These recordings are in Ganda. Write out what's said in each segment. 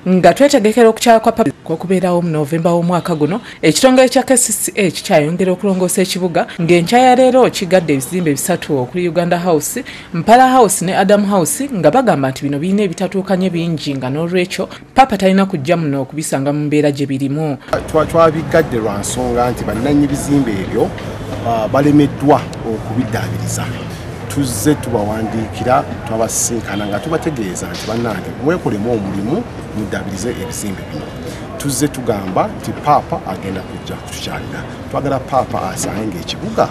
Nga twetegekera okukyala kwa Papa okubeerawo mu Novemba w'omwaka guno, ekitongole kya KCCA kyayongera okulongoosa ekibuga ng'enkya ya leero kigadde ebizimbe bisatu okuli Uganda House, Mpala House ne Adam House, nga bagamba nti bino birina ebitatuukanye bingi nga n'olwekyo Papa talina kujja muno okubisanga mu mbeera gye birimu. Twabigadde lwa nsonga nti bannannyini bizimbe ebyo balemeddwa okubiddaabiriza. Tuzze tubawandiikira, twabasinkana nga tubategeeza nti bannange mwekolemu omulimu muddaabirize ebizimbe bino. Tuzze tugamba nti Paapa agenda kujja kutukyalira, twagala Paapa asange ng'ekibuga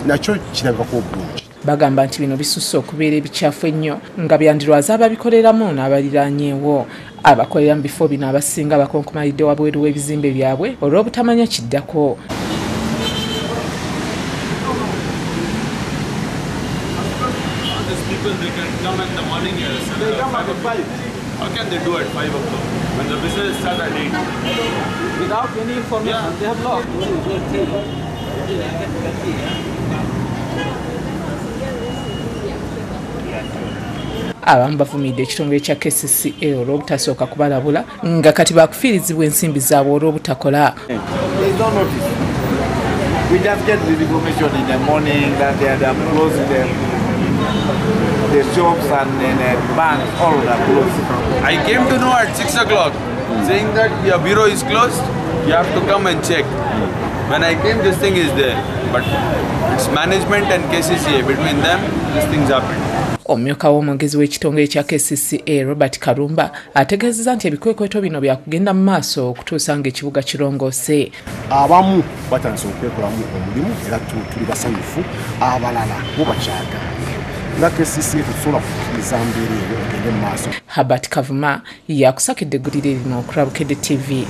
nakyo kirabikako obulungi. Bagamba nti bino bisusse okubeera ebikyafu ennyo nga byandirwaza ababikoleramu n'abaliraanyeewo. Abakolera mu bifo bino abasinga bakonkomalidde wabweru w'ebizimbe byabwe olw'obutamanya kiddako. People, they can come in the morning here. They come at 5. How can they do at 5 o'clock when the business starts at 8? Without any information, yeah. They have locked. Abamu bavumidde ekitongole kya KCCA olw'obutasooka kubalabula nga kati bakufiirizibwa ensimbi zaabwe olw'obutakola. There's no notice. We just get this information in the morning that they are closing them. The shops and the banks, all are closed. I came to know at 6 o'clock, saying that your bureau is closed, you have to come and check. When I came, this thing is there, but it's management and KCCA, between them, these things happened. Omumyuka w'omwogezi w'ekitongole kya KCCA Robert Karumba ategeezezza nti ebikwekweto bino byakugenda mu maaso okutuusa ng'ekibuga kirongoose. Abamu batandise okwekolamu omulimu era tuli basanyufu, abalala bo bakyagaanye. Nga KCCA tetusobola kukkiriza mbeera eyo egende mu maaso. Herbert Kavuma yakusakidde eggulire lino ku Bukedde TV.